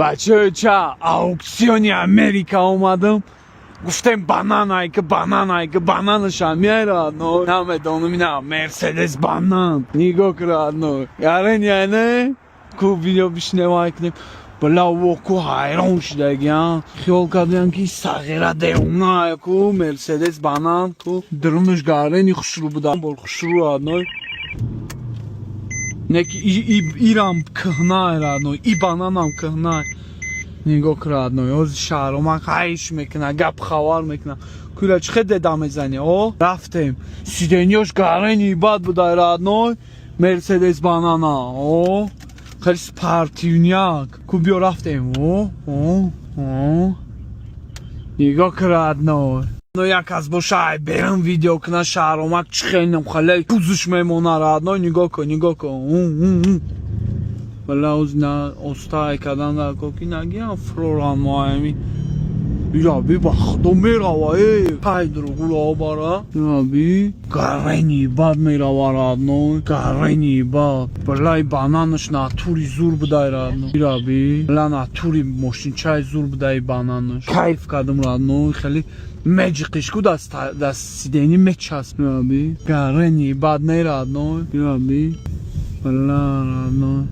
Бачаҳо, ча аукциони Америка омадам. Гуфтем, бананай ки бананай ки бананаша мера, но намедонам, ина Мерседес банан. Нигоҳ ки, родной. Ярен яне ку видео бишневай кунем. Бла, во ку ҳайрон шудагиам. Хиёл кардам, ки сағира девона ку Мерседес банан ку дурунаш гарени хушрӯ буда. Бор хушрӯ, родной. Неки ирам кӯҳнай, родной, и бананам кӯҳнай. Нигоҳ ки, родной, ҳозир шаҳромак ҳайш мекуна, гап хабар мекуна. Кура чӣ хел деда мезанӣ, о? Рафтем. Сиденьёш гарени бад будай, родной. Мерседес банана, о? Хеле спортивняк. Ку биё, рафтем, о? О? О? Нигоҳ ки, родной. Но як аз боша ай берам видео куна, шаҳромак чӣ хел хеле пузуш мемона, родной, нигоҳ кун, нигоҳ кун. Вала оз на остай кардан дар ко ки нагирам фроран моами. Ира би, ба худо мерава, э, пай дуругуро бара. Ира би, гарени бад мерава, родной, гарени бад. Балай, бананаш натури зур будай, родной. Ира би, бала, натури мошинчаи зур будай бананаш. Кайф кардам, родной, хеле меҷиқиш ку даст сиденье мечасп. Ира би, гарени бад не, родной. Ира би, бала, родной.